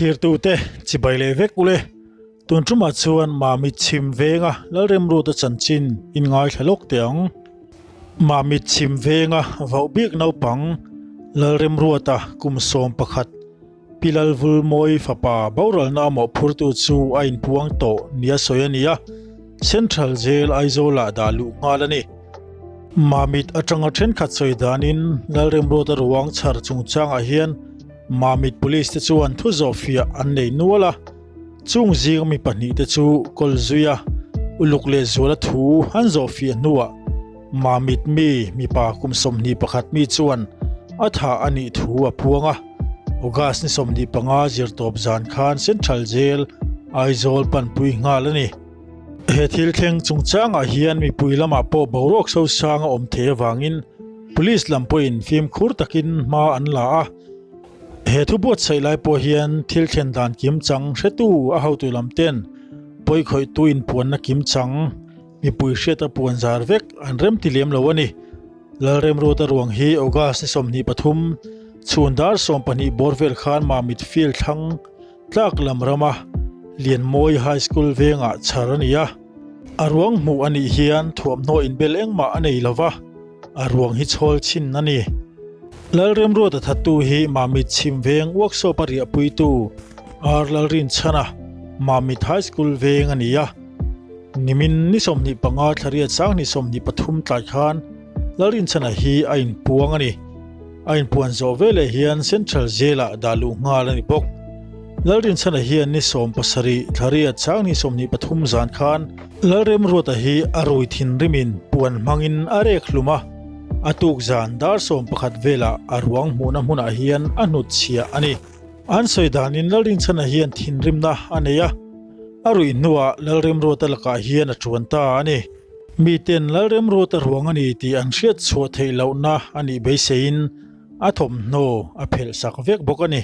Thirtute chibai leh vek ule. Tun tumah chuan Mamit chhim venga Lalremruata chanchin in ngaithla lawk teh ang. Mamit chhim venga vauh bik naupang Lalremruata kum 11 Pi Lalvulmawi fapa boralna a mawhphurtu chu a inpuang tawh nia sawi a ni a, Central Jail Aizawl-ah dah luh nghal a ni. Mamit atanga thenkhat sawi danin Lalremruata ruang chhar chungchangah hian Mamit Police te chuan thu zawhfiah an nei nual a, chung zinga mi pahnihte chu kawl zuia uluk leh zuala thu an zawhfiah hnuah Mamit mi mipa kum 21 mi chuan a thah a nih thu a puang a. August ni 25 zirtawp zan khan Central Jail, Aizawl panpui nghal a ni. He thil thleng chungchangah hian mipui lamah pawh boruak sosang a awm thei avangin Police lam pawhin fimkhur takin hma an la a. He thu buatsaih lai pawh hian thil thlen dan kimchang hretu a hotu lam ten pawikhawihtu inpuanna kimchang mipui hriata puan zar vek an remti lem lo a ni. Lalremruata ruang hi August ni 23 chhun dar 12 bawr vel khan Mamit Field thlang Tlak lam rama Lianmawi High School vengah chhar a ni a, a ruang hmuh a nih hian thuamhnaw inbel engmah a nei lo va, a ruang hi chhawl chhin a ni. Lalremruata thattu hi Mamit chhim veng workshop a riahpuitu R Lalrinchhana, Mamit High School veng a ni a. Nimin ni 25 thlariat sanghnih 23 tlai khan Lalrinchhana hi a inpuang a ni. A inpuan zawh veleh hian Central Jail-ah dah luh nghal a ni bawk. Lalrinchhana hian ni 17 thlariat sanghnih 23 zan khan Lalremruata hi a rui thinrimin puan hmangin a rek hlum a, a tuk zan dar 11 velah a ruang hmuhna hmunah hian a hnutchhiah a ni. An sawi danin Lalrinchhana hian thinrimna a nei a, a ruih hnuah Lalremruata lakah hian a tuan ta a ni. Miten Lalremruata ruang a ni tih an hriat chhuah theih lohna a nih beiseiin a thawmhnaw a phelh sak vek bawk a ni.